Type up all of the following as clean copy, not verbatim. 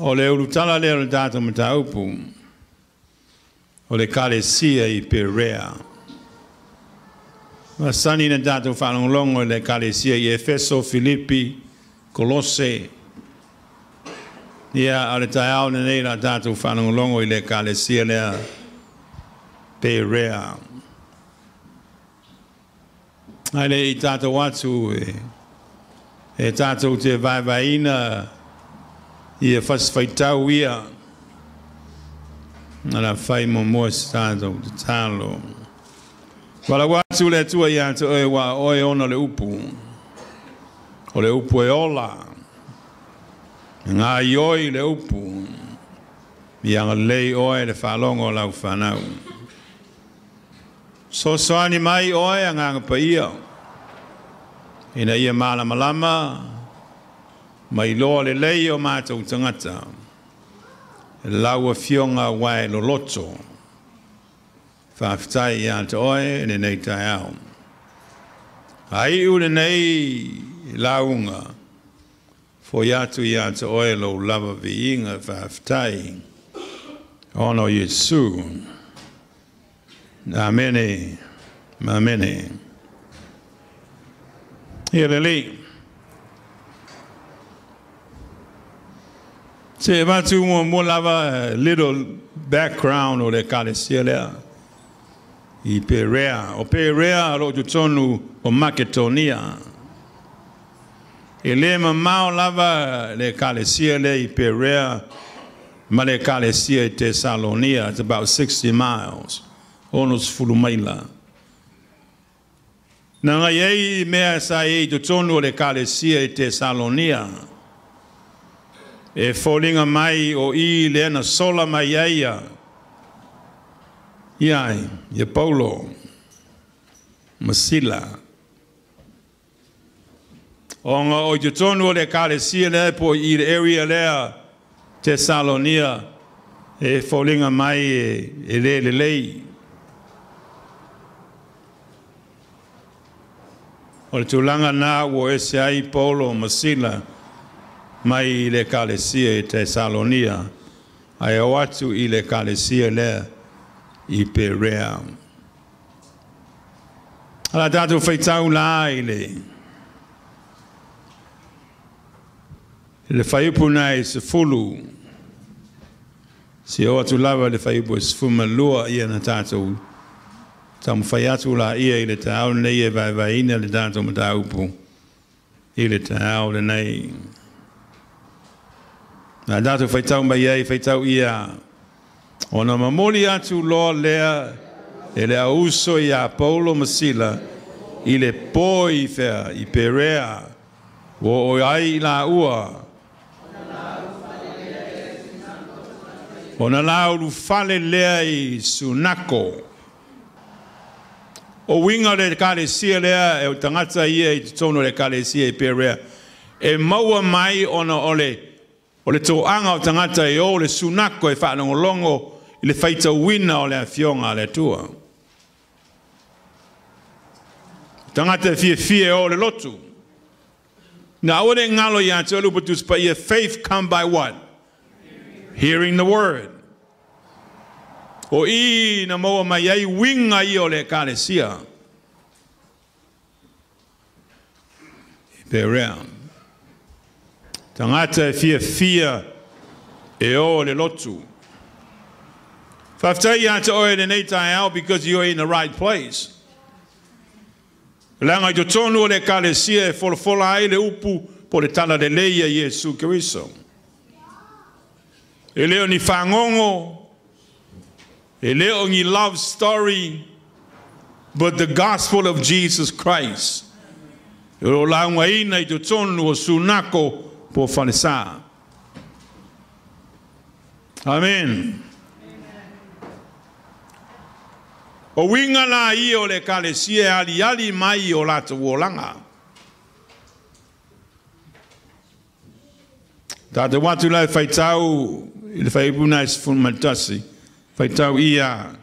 O le ulutala lea o le tatou mataupu, o le Ekalesia i Perea. Masani na tatou faalogologo i le Ekalesia i Efeso, Filipi, Kolose. Ia, a o le taeao lenei la tatou faalogologo i le Ekalesia lea Perea. Ae le i tatou atu e tatou te vaevaeina ia fasi faitau ia, na la fai muamua se tatou tatalo. Valaau atu le Atua ia te oe aua o oe ona le upu. O le upu e ola. E gaioi le upu. Ia agalelei oe le faalogo o lau fanau. Sosoani mai oe Agaga Paia, ina ia malamalama ma iloa lelei o matou tagata, lau afioga aua e loloto. Faafetai ia te oe lenei taeao. Aiu lenei lauga, foi atu ia te oe lou lava viiga faafetai. Ona o Iesu. Amene. Amene. Ia lelei. Se avatu muamua lava little background o le Ekalesia lea i Perea. O Perea o lo o totonu o Maketonia. E le mamao lava le Ekalesia lea i Perea ma le Ekalesia i Tesalonia. It's about 60 miles. 60 maila. Na ngai ai mea sa i totonu o le Ekalesia i Tesalonia. E foliga mai o i lea na sola mai ai ia Paulo ma Sila. Ona o i totonu o le Ekalesia lea po i le area lea Tesalonia e foliga mai e le lelei. O le tulaga na ua ese ai Paulo ma Sila mai i le Ekalesia i Tesalonia, ae o atu i le Ekalesia lea i Perea. Ala tatou faitau la i le fuaiupu na e 10. Si o atu lava le fuaiupu e 12 ia na tatou taumafai atu la ia i le taeao lenei e vaevaeina le tatou mataupu i le taeao lenei. Na tatou faitau mai ai, faitau ia. Ona momoli atu loa lea e le auuso ia Paulo ma Sila i le po i fea i Perea. Ua o ai la ua. Ona la ulufale lea i sunako. O uiga o le Ekalesia lea e o tagata ia i totonu o le Ekalesia i Perea. E maua mai ona o le toaga o tagata e o le sunako e faalogologo i le faitauina o le afioga a le Atua. Tagata e fiafia e o le lotu. Na aua le galo ia te oe le upu Tusi Paia, faith come by what? Hearing the word. O i na maua mai ai uiga ia o le Ekalesia. Perea. Tagata e fiafia e o le lotu. Faafetai ia te oe lenei taeao because you are in the right place. Leaga i totonu o le Ekalesia e folafola ai le upu po le tala lelei ia Iesu Keriso. E le o ni fagogo, e le o ni love story, but the gospel of Jesus Christ. E o laugaina i totonu o sunako po falesa. Amen. O uiga la ia o le Ekalesia e aliali mai o latou olaga. Tatou atu la e faitau i le fuaiupu na e 11. Faitau ia.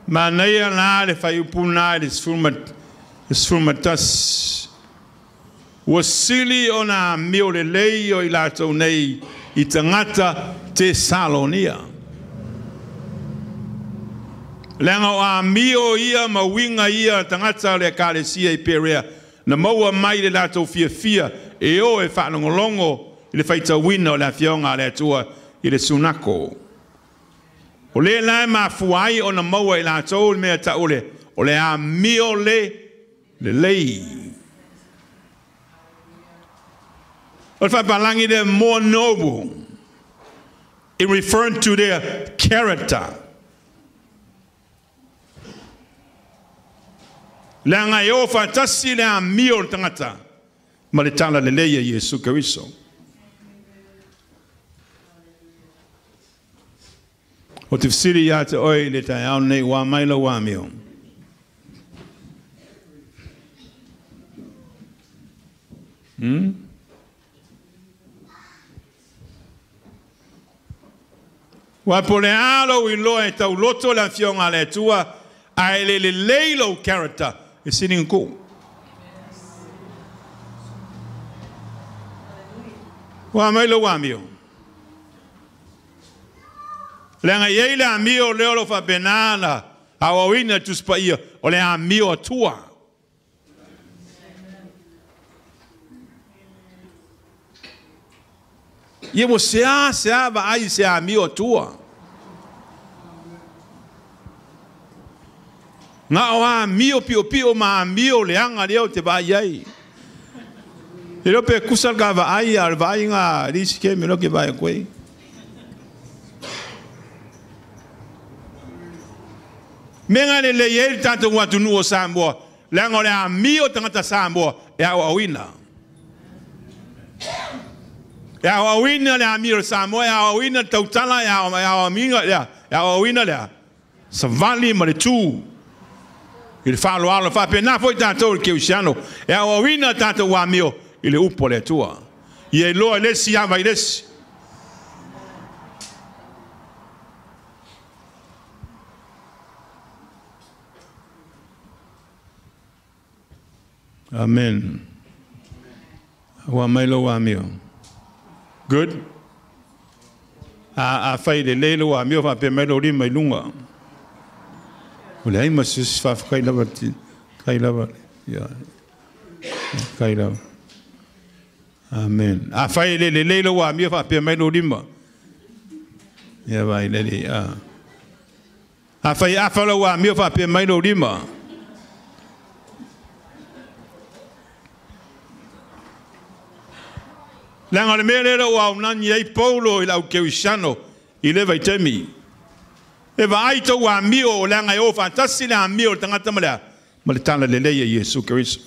Manaia la le whaiupuna i le 11. Ua sili ona amio lelei o i latou nei i tagata Tesalonia. Leaga o amio ia ma uiga ia tagata o le ekalesia i Perea, na maua mai le latou fiafia e o e faalogologo i le faitauina o le afioga a le Atua i le sunako. O le la e mafua ai ona maua i latou le mea tau o le amio le lelei. O le faapalagi le more noble in referring to their character. Leaga e o faatasi le amio o le tagata ma le tala lelei a Iesu Keriso. O te fesili ia te oe i le taeao nei ua mai lau amio. Ua po le alo i loa e tauloto le afioga a le Atua, ae le lelei lou character e sili ku. Ua mai lau amio. Leaga e i ai le amio lea o lo o faapena na aoaoina le Tusi Paia, o le amio Atua. Ia ua sea vaai i se amio Atua. Nga o amio piopio ma amio leaga lea o te vaai ai. E leo pe kusa le ka vaai a le vaaiga lisi ke me lo ke vaai koe. Mea le lelei ai le tatou atunuu o Samoa, leaga o le amio tagata Samoa e aoaoina. E aoaoina le amio o le Samoa, e aoaoina le tautala, e aoaoina lea savali ma le tu i le faaaloalo. Faapena foi tatou i le kerisiano, e aoaoina tatou amio i le upu a le Atua. Ia iloa i le isi ava i le isi. Amen. Ua mai lau amio. Good. A fai le lei lau amio faapea mai lau lima i luga. O le ai ma se isi faafetai lava kai lava. Ia. Kai lava. Amen. A fai le lelei lau amio faapea mai lau lima. Ia vai le le. A fai afa lau amio faapea mai lau lima. Leaga o le mea lea ua aunani ai Paulo i le au kerisiano i le vaitaimi. E vaai tou amio o leaga e o faatasi le amio o le tagata ma le ma le tala lelei a Iesu Keriso.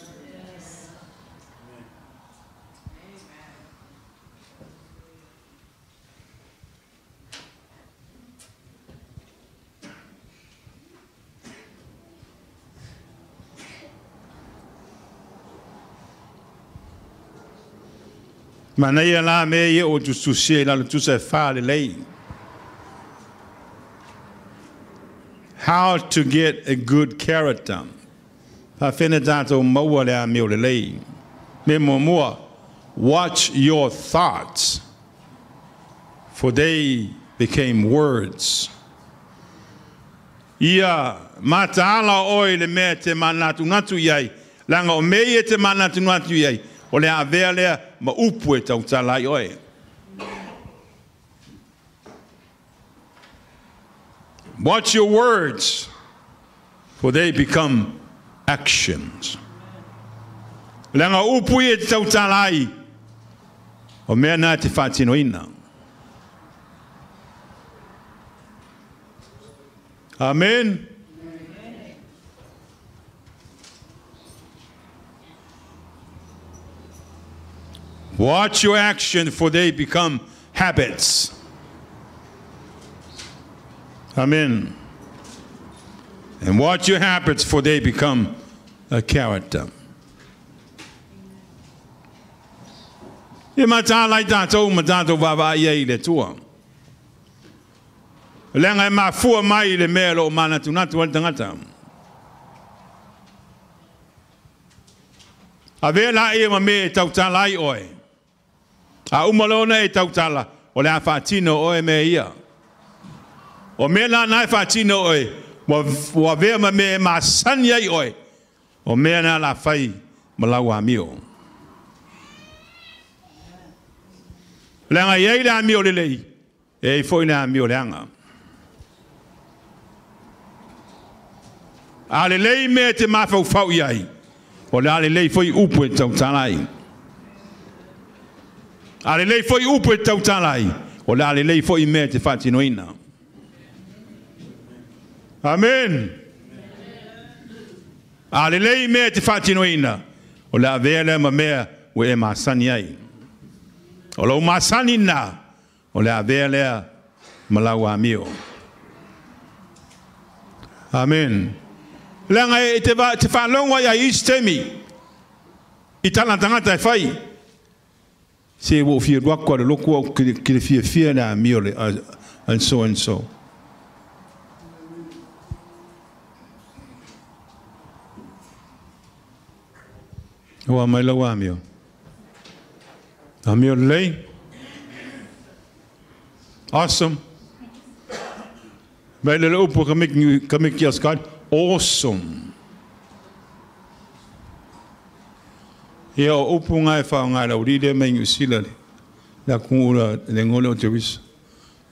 Manaia la me ia o tususia i lalo tusa e wha lelei. How to get a good character. Faapefea tatou maua le amio lelei. Me muamua, watch your thoughts, for they became words. Ia mataala oe le mea te manatunatu i ai. Leaga o mea ia te manatunatu i ai, o le avea lea ma upu e tautala ai oe. Watch your words, for they become actions. Leaga upu ia te tautala ai, o mea na te faatinoina. Amen. Watch your action, for they become habits. Amen. And watch your habits, for they become a character. Ia mataala ai tatou ma tatou vaavaai ai i le Atua. Leaga e mafua mai le mea o manatunatu ai le tagata. Avea laia ma mea e tautala ai oe. A uma loa ona e tautala, o le a faatino oe mea ia. O mea la e faatino oe, ua avea ma mea e masani ai oe, o mea na la fai ma lau amio. Leaga e i ai le amio lelei, e i ai foi le amio leaga. A lelei mea te mafaufau i ai, o le a lelei foi upu e tautala ai. A lelei foi upu e tautala ai, o le a lelei foi mea te faatinoina. Amen. A lelei mea te faatinoina, o le a avea lea ma mea ua e masani ai. O lou masani na, o le a avea lea ma lau amio. Amen. Leaga e te faalogo ai ai isi taimi i tala tagata e fai. Se ua ou fia alu atu lava i le lotu au ki le fiafia le amio le and so and so. Ua mai lau amio. Amio lelei. Awesome. Mai le upu kamiki a Scott. Awesome. Ia o upu ngai whaongai lau rire mai New Zealand. La kungura le ngole o te wisa.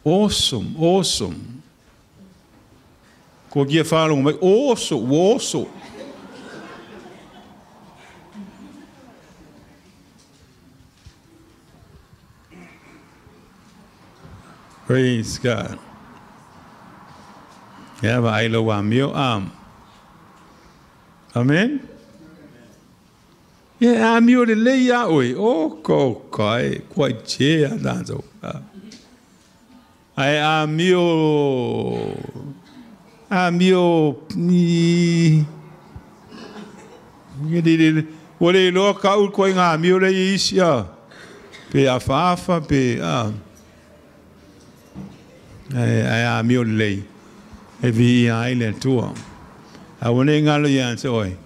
Awesome, awesome. Ko kia whaalongo mai, awesome, awesome. Praise God. Ia va ai lau amio am. Amen. Ia amio le lei a oe. O ko kai kua che a tātou. Ai amio ni ua le iloa kau koe ngā amio le i isi a. Pe afaafa pe a. Ai amio le lei. E vi ia ai le Atua. A ua nei galo ia te oe.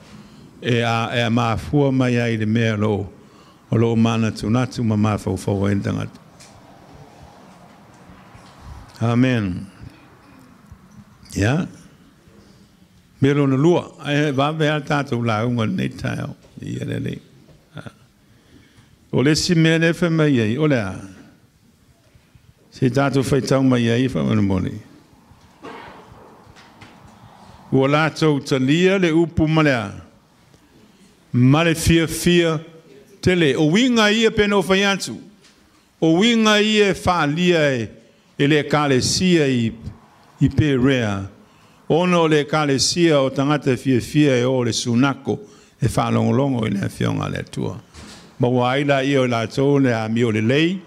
E a mafua mai ai le mea o loo manatunatu ma mafaufau ai le tagata. Amen. Ia. Mea lona lua. Ai vave a tātou lauga lenei taeao. Ia le lei. O le isi mea lea fai mai ai, o le a? Se tātou faitau mai ai faamolemole. Ua latou talia le upu ma le a? Ma le fiafia tele. O uiga ia pe na ou fai atu. O uiga ia e faaalia e le ekalesia i Perea. Ona o le ekalesia o tagata e fiafia e o le sunako e faalogologo i le afioga a le Atua. Ma ua ai laia o i latou le amio lelei.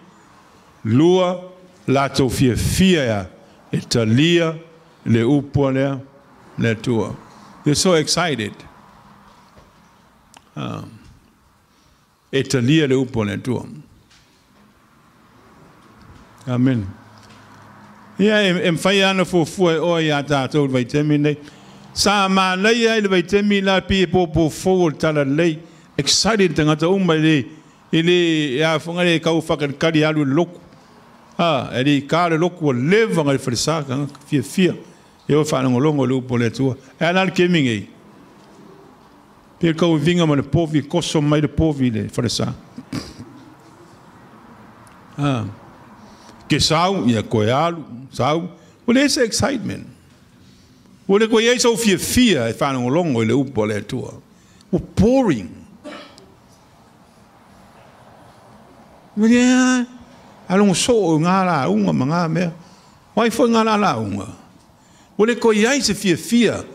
Lua, latou fiafia e talia le upu a le Atua. They're so excited. E talia le upu a le Atua. Amen. Ia e mawhai ana fuafua e oe ia tātou le vaitaimi nei. Sa manaia ai le vaitaimi la pi e pōpō fou o le tala lelei. Excited tagata uma e le afoga le kau whakanikari alu le loku. E le ka le loku o leva ngai le whalesa tagata fiafia. E o whaalongolongo le upu o le Atua. E ana le kemi ngei. Pe kau vinga ma le pōvi, koso mai le pōvi le whalesa. Ke sau, ia koe alu, sau. Ua le ese excitement. Ua le koe iai sau fiafia e whaalongolongo i le upu o le Atua. Ua boring. Ua le alongo soo ngā la unga ma ngā mea. Wai foi ngā la la unga. Ua le koe iai se fiafia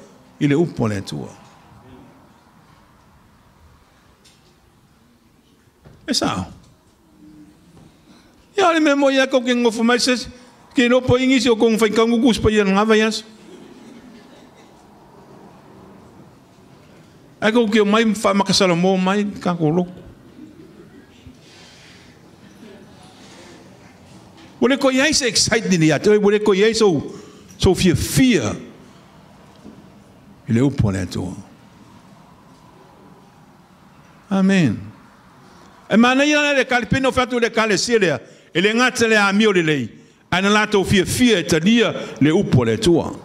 i le upu o le Atua. E sao. Ia le mea mo ia kau ke ngofo mai se ke lopo ingisi o kong whai kaungu kuspa ia ngā vai aso. Ai kau ke o mai whamakasala mō mai ka ko loko. Ua le koe iai se excitement ia te oe, ua le koe iai sou So fiafia i le upu a le Atua. Amen. E manaia la le kalipena o fatu le kalesia lea, e le gata le amio lelei, ae na latou fiafia e talia le upu a le Atua.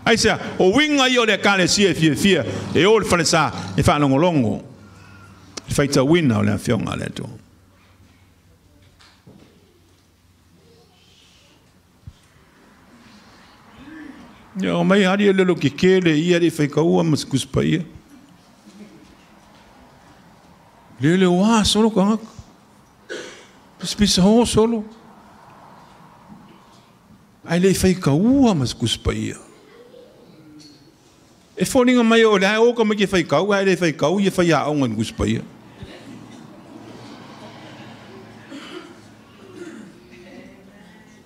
Aisea, o uiga ia o le ekalesia e fiafia e o i le falesa e faalogologo i le faitauina o le Afioga a le Atua. Ia o mai ali e lelo ke kele ia le whaikaua ma se kusipa ia. Lele wā solo kangaka. Pisipisa ho solo. Ai le whaikaua ma se kusipa ia. E fōninga mai o le ai oka mai ke whaikau, ai le whaikau ia whai aonga ni kusipa ia.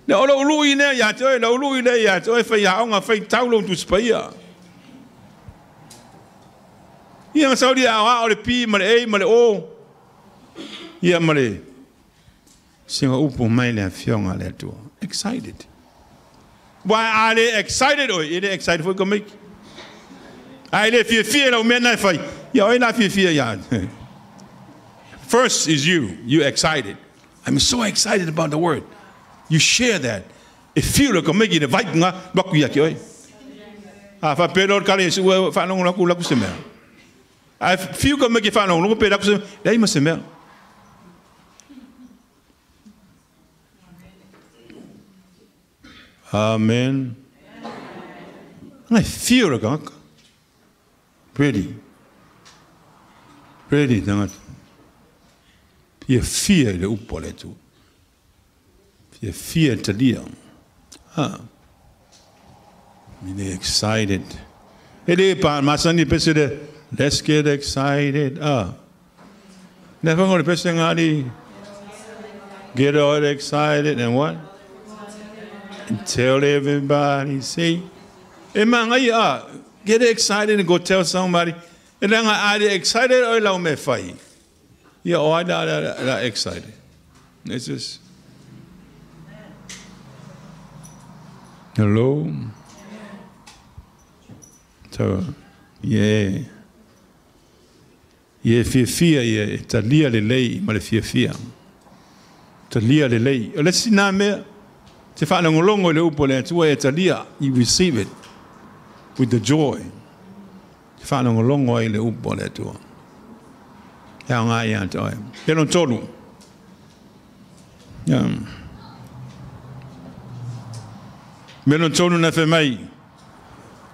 Le olo ulu i nea ia te oe, le ulu i nea ia te oe, whai aonga, whai taulo tu sipa ia. Ia nga sauri a o le P ma le A ma le O. Ia ma le singa upu mai le afioga a le Atua. Excited. Why are they excited oi? E le excited foi ka maiki. Ai le fiafia lau mea nai whai. Ia oi la fiafia ia. First is you. You excited. I'm so excited about the word. You share that. E feel like maiki le vai nga baku ia ki oi. A fa pelo kale su fa longo la ku la ku se mea. A feel ka maiki fa longo pe la ku se lei ma se mea. Amen. I feel like ready. Ready tangata. Fia fia i le upu a le Atua. Fia fia talia. Ha. Really excited. E le pa masani pese le let's get excited. Ah. Never ngore pese ngari get all excited and what? And tell everybody, see? E manga ia, get excited and go tell somebody. E langa a excited o lau me whai. Ia o ai la excited. It's just hello. So, yeah. Ia fiafia ia e talia le lei ma le fiafia. Talia le lei. O le sina mea, te whaalongolongo i le upu le Atua e talia, you receive it with the joy. Te whaalongolongo ai le upu le Atua. Ea ngā ia te oe. Pelon tolu. Melon tolu na whemai.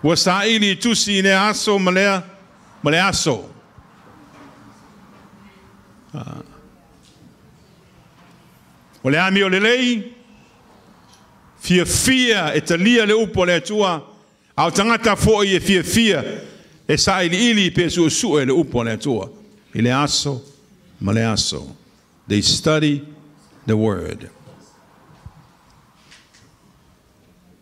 Ua saili i tusi i le aso ma le aso. O le ami o le lei, fia fia e talia le upu le Atua, au tangata foi e fia fia e saili ili pe su'usu'e e le upu le Atua. I le aso ma le aso. They study the word.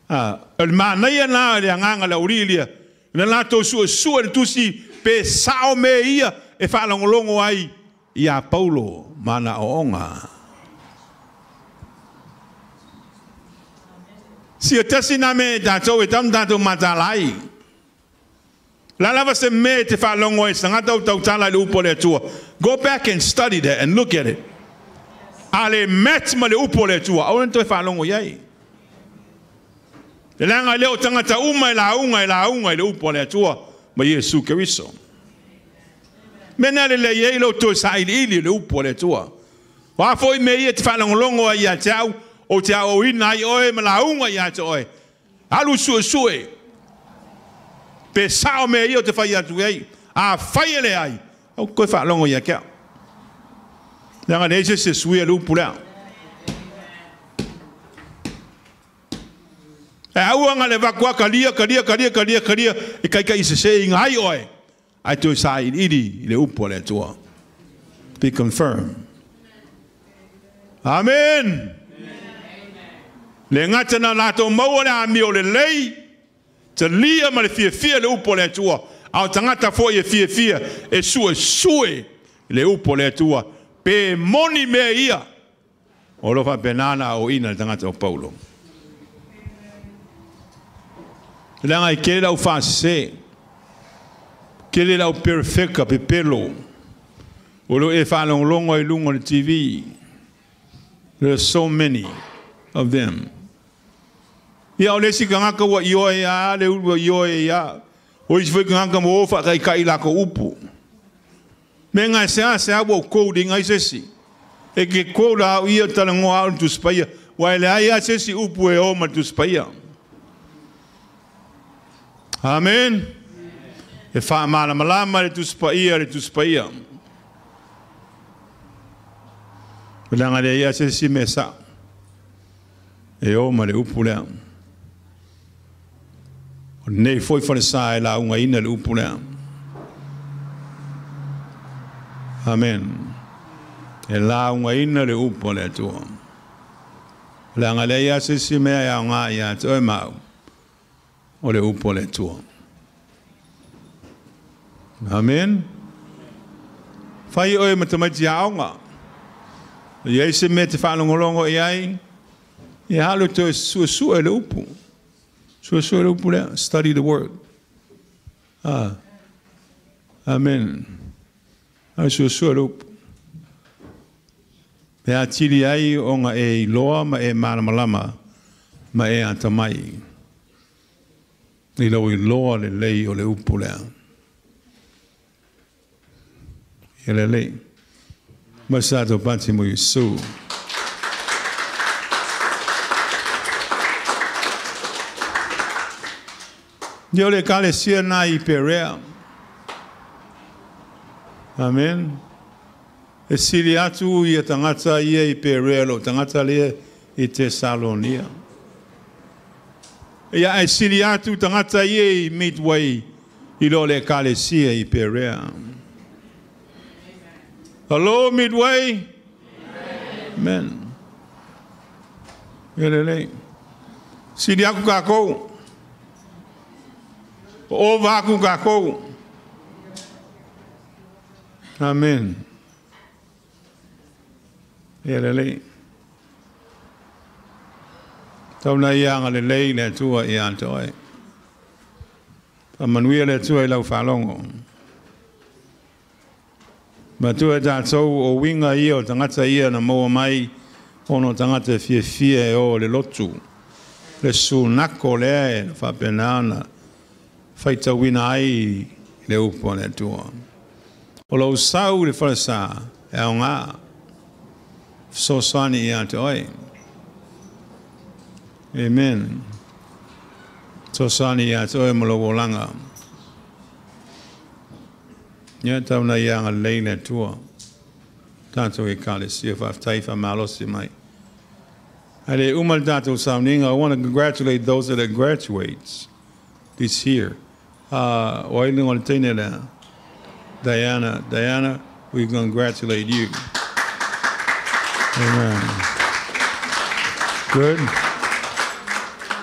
O le manaia nā le anganga le aurilia, le latou su'usu'e le tusi pe sao me ia e whaalongolongo ai ia Paulo mana oonga. Si o tasi nā me tātou e tamu tātou matalai. La lava se me te whaalongo e sangata o tautala i le upo le Atua. Go back and study that and look at it. A le met ma le upo le Atua. Au toe whaalongo iai. Le langa leo tangata uma e la unga e la unga i le upo le Atua ma Iesu Keriso. Mena le le iei lo toi sa ili ili le upo le Atua. Wa foi me ia te whaalongolongo ai ia te au, o te au o ina ai oe ma la unga ia te oe. Alu sue sue. Pe sao me ia o te whai atu ei. A whai ele ai. Au koe whaalongo ia kia. Langa le eise se sui le upu lea. E auanga le vakua kalia, kalia, kalia, kalia, kalia. E kai kai se se inga ai oe. Ai toi sa ili le upu le Atua. Be confirmed. Amen. Le ngata na latou maua le ami o le lei, te lia ma le fiafia le upu le Atua. Au tangata foi e fiafia e sue sue le upu le Atua. Pe moni me ia. O lo whapenana o ina le tangata o Paulo. Leaga e tele le aufaasese, tele le au perefeka pepelo o lo o e faalogologo ai i luga o le TV. There are so many of them. Ia, o le isi tagata ua ioe lava le ulu ua ioe ai lava. O isi foi tagata ua o faataitai i latou upu. Mea na e seasea ua ou quote ina ai se isi. E te quote a au ia talanoa au i le Tusi Paia, aua e leai lava se isi upu e o ma le Tusi Paia. Amen. E faamalamalama le Tusi Paia i le Tusi Paia. Leaga e leai lava se isi mea sao e o ma le upu lea. O lenei foi falesa e laugaina le upu lea. Amen. E laugaina le upu a le Atua. Leaga e leai lava se isi mea e aoga ia te oe ma au, o le upu a le Atua. Amen. Fai oe ma tamaiti aoga. E i ai se mea e te faalogologo i ai, ia alu e toe suesue le upu. Suesue le upu lea. Study the word. Ah. Amen. Alu suesue le upu. E atili ai ona e iloa ma e malamalama ma e atamai i lou iloa lelei o le upu lea. Ia lelei. Ma sa tatou pati mo Iesu. Ia o le Ekalesia lena i Perea. Amen. E sili atu ia tagata ia i Perea i lou tagata lea i Tesalonia. Ia ae sili atu tagata ia i Midway i lo le Ekalesia i Perea. Hello Midway. Amen. Ia lelei. Sili atu tatou. Ova atu tatou. Amen. Ia lelei. Tau na ia agalelei le Atua ia te oe. Faamanuia le Atua i lau faalogo. Matua e tatou o uiga ia o tagata ia na maua mai ona o tagata e fiafia e o i le lotu. Le sunako lea e faapena ona faitauina ai le upu a le Atua. O lou sau i le falesa e aoga, fesoasoani ia te oe. Amen. Fesoasoani ia te oe ma lou olaga. Ia tau na ia agalelei le Atua. Tatou Ekalesia, faafetai faamalosi mai. Ae le uma le tatou sauniga, I want to congratulate those that are graduates this year. O ai luga o le teine lea? Diana, Diana, we congratulate you. Amen. Good.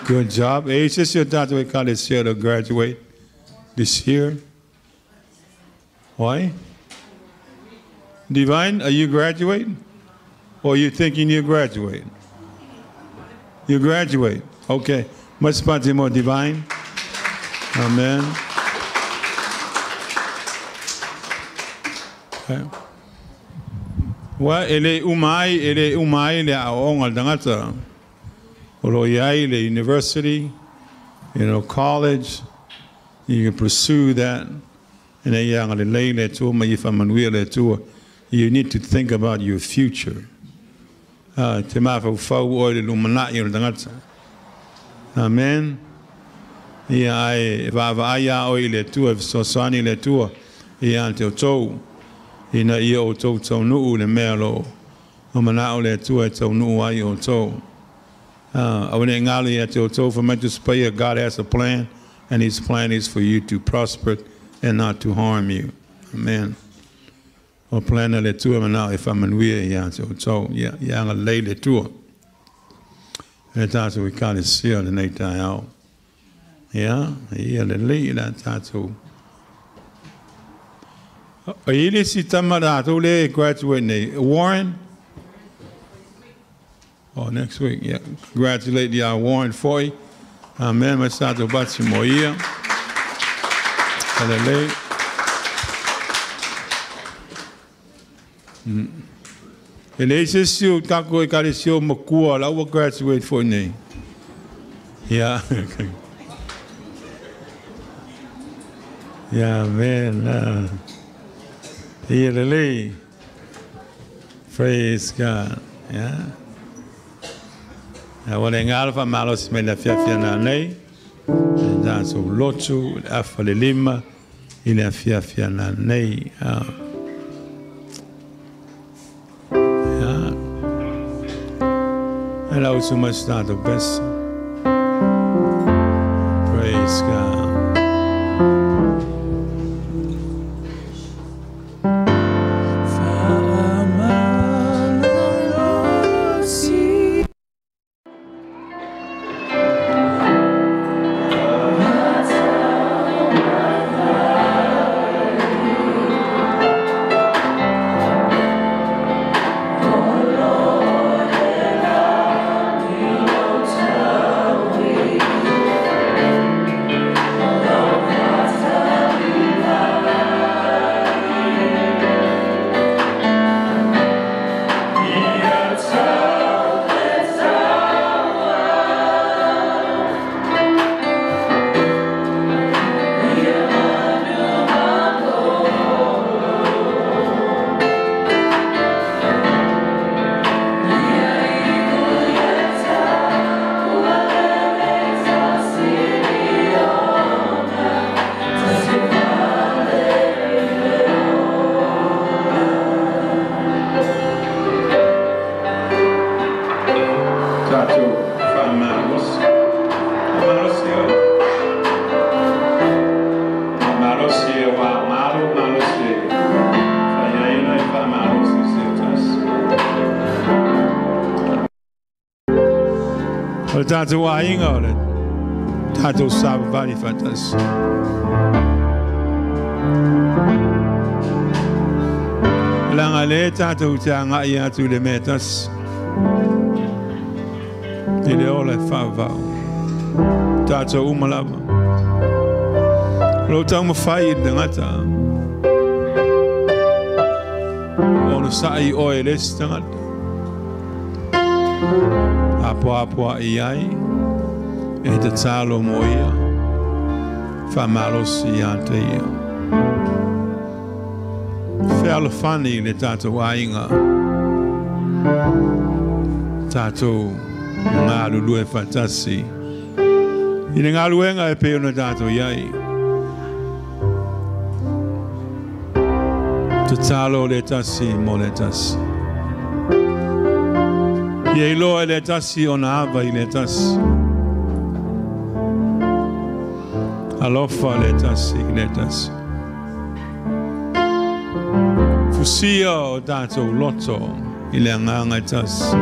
Good job. E i se isi o tatou Ekalesia to graduate this year? Why? Divine, are you graduate? Or are you thinking you graduate? You graduate. Okay. Much more divine. Amen. Okay. Wa e le uma ai, e le uma ai le aoaoga a le tagata. O lo o i ai le university, college, you can pursue that. Ina ia agalelei le Atua ma ia faamanuia le Atua. You need to think about your future. Te mafaufau oe i le lumanai o le tagata. Amen. Ia ae e vaavaai lava oe i le Atua, e fesoasoani le Atua ia te outou, ina ia outou taunuu i le mea o lo o manao le Atua e taunuu ai outou. Aua ne i galo ia te outou, fai mai Tusi Paia, God has a plan, and His plan is for you to prosper and not to harm you. Amen. O plan a le Atua manao e faamanuia ia te outou. Ia, ia agalelei le Atua. E tatou Ekalesia lenei taeao. Ia, ia lelei la tatou. E i ai le isi tama tatou lea e graduate nei, Warren? Oh, next week, yeah. Congratulate ia Warren Foy. Amen. Ma sa tatou pasi mo ia. Alelei. E leai se isi o tatou ekalesia o matua la ua graduate foi nei. Ia. Ia, amen. Ia lelei. Praise God. Yeah. Ua le galo faamalosi mai le afiafi ananei. E tatou lotu, le 4:30 i le afiafi ananei. Yeah. E lau usu mai se tatou pesa. Praise God. O le tatou aiga o le tatou savavali faatasi. Leaga lea tatou te agai atu i le mea tasi. I le ola e faavavau. Tatou uma lava. O lou taumafai i le tagata. Ona sa'i oe e le isi tagata. Apoapoa i ai, e tatalo mo ia, faamalosi ia te ia. Fealofani i le tatou aiga, tatou galulue faatasi i le galuega e pei ona tatou i ai. Tatalo le tasi mo le tasi. Ia iloa e le tasi ona ava i le tasi. Alofa le tasi i le tasi. Fusia o tatou loto i le agaga e tasi.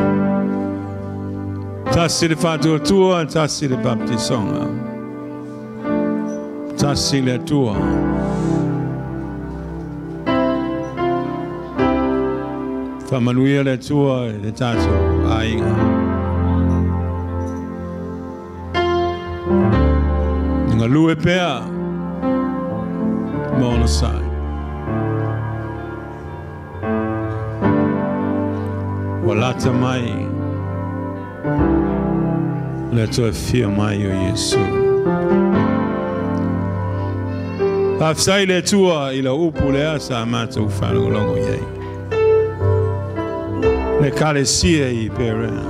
Tasi le faatuatua, tasi le baptisoga. Tasi le Atua. Faamanuia le Atua i le tatou aiga. Galue pea ma onosai. Ua lata mai le toe fia mai o Iesu. Faafetai le Atua i lau upu lea sa matou faalogologo i ai. Le ekalesia i Perea.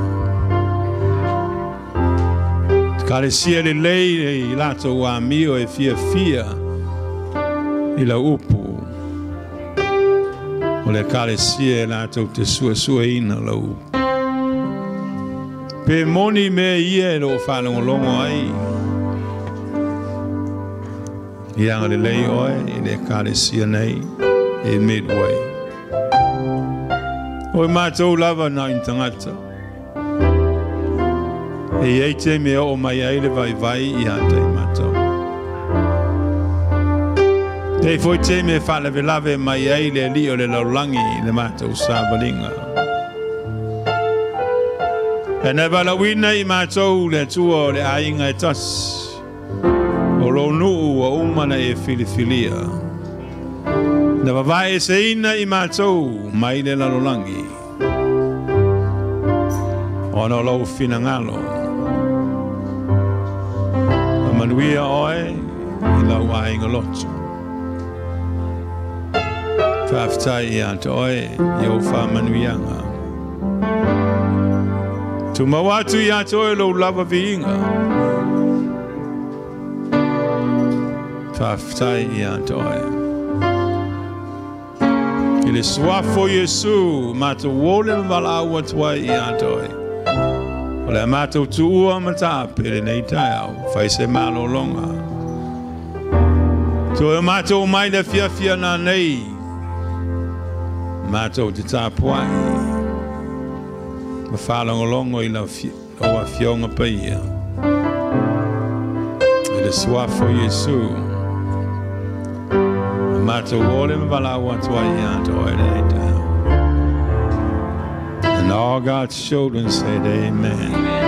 Ekalesia lelei i latou amio e fiafia i lau upu. O le ekalesia e latou te suesueina lau upu. Pe moni mea ia e loo faalogologo ai. Ia agalelei oe i le ekalesia nei i Midway. O i matou lava na o ni tagata. E i ai taimi e oo mai ai le vaivai ia te i matou. E i ai foi taimi e faalavelave mai ai le alii o le lalolagi i le matou savaliga. E na valaauina i matou le Atua o le aiga e tasi, o lou nuu ua uma na e filifilia. Na vavaeeseina i matou mai le lalolagi, ona o lou finagalo. Faamanuia oe i lau aiga loto. Faafetai ia te oe i ou faamanuiaga. Tumau atu ia te oe lou lava viiga. Faafetai ia te oe. I le suafa o Iesu, matou ole ma valaau atu ai ia te oe. O le a matou tuua ma taape lenei taeao, fai se malologa. Toe o matou mai le afiafi a nanei, matou te tapuai ma faalogologo i lau Afioga Paia. I le suafa o Iesu, matou ole ma valaau atu ai ia te oe lenei taeao. And all God's children said, Amen.